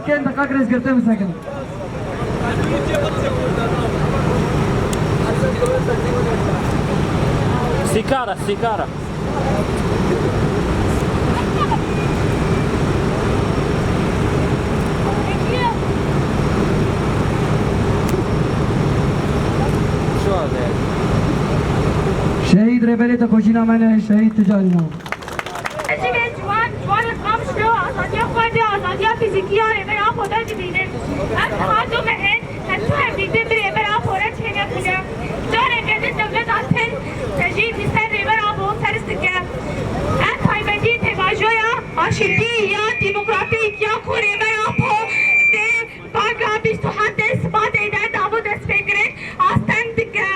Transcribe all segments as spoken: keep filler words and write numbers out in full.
Ken deqak rêzgirtin bisekin. Sîkara, sîkara. Şehîd rêberê te koşîna me ne, şehîd tu carîna. Rejîmê ciwan, ciwanên Qamişlo azadiya xwe dê azadiya fîzîkî ya Rêber Apo de dibînin. Ev niha du meh in, her du hevdîtin bi Rêber Apo re çênebûne. Careke din dewleta Tirk tecî li ser Rêber Apo serist dike. Ev taybetî pêvajoya aşîtî ya demokratîk ya ku Rêber Apo dê banga bîst û heftê Sibatê de dabû destpêkirin, asteng dike.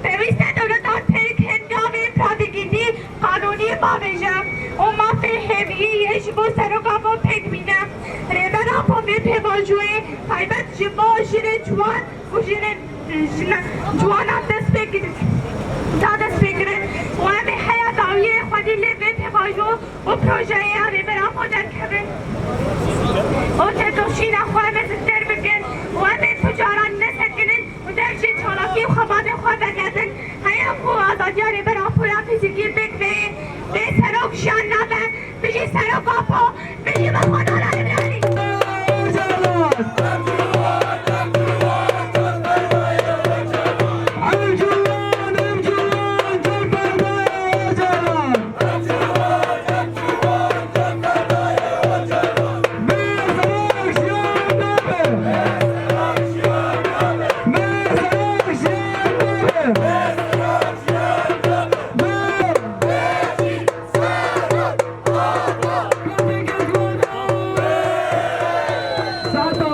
Pêwîst e dewleta Tirk hingavên pratîkîtî qanûnî bavêje û mafê hêviyê yê ji bo Serok Apo pêk bîne. Rêber Apo vê pêvajoyê taybet ji bo jinê ciwan û jinê, jina, ciwana dest pê kir-, da dest pê kirin û em ê heya dawiyê xwedî lê vê pêvajo û projeyê ya Rêber Apo derkevin û têkoşîna xwe em ê zindtir bikin û em ê tu caran nesekinin û dev jî çalakî û xebatê xwe vegetin. Heya ku azadiya Rêber Apo ya fîzîkî pêk bê, bê serok jiyan nabe, bijî Serok Apo, bijî Mexmed